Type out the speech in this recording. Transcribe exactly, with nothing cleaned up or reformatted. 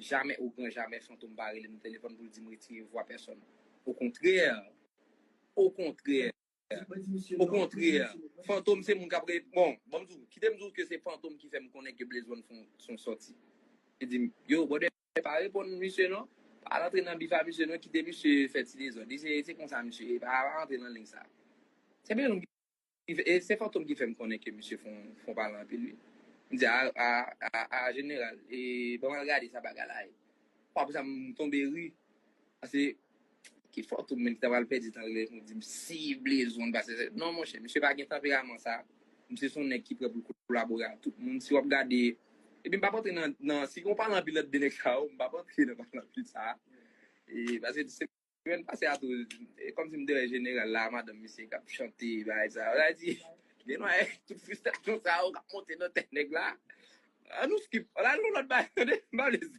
jamè, o gran jamè, Fantom pa rele m nan telefòn pou l di m retire vwa pèsòn. Okontrè, okontrè, okontrè, Fantom se moun k ap re-, bon, bon, m di w, kite m di w ke se Fantom ki fè m konnen ke Blaze One fè yon, fè yon sòti. Li di m, yo, brother, pa reponn misye non. Pa al antre nan bif a misye non, kite misye fè ti dezòd. Li se, se konsa misye ye, pa, pa antre nan liy sa. Se Blaze One ki, e se Fantom ki fè m konnen ke misye fè yon, fè yon pale anpil, wi. M di, a, a, a, a, jeneral, e, ban m al gade sa bagay la ye. Apre sa, m tonbe ri. Paske, ki Fantom menm ki ta pral pèdi tan li pou di m si Blaze One pase. Non, monchè, misye pa gen tanperaman sa. Misye se yon nèg ki prè pou l kolabore ak tout moun. Si w ap gade, epi m p ap antre nan, nan, si gon pale anpil ant de nèg sa yo, m p ap antre nan pale anpil sa. E, paske se semèn pase a tou, e kòmsi m te wè jeneral la, madanm misye k ap chante, bagay sa. Sa di, gen nwa, tout fristrasyon sa yo k ap monte nan tèt nèg la. An nou skip, an al nan lòt bagay, tande, m pa vle di.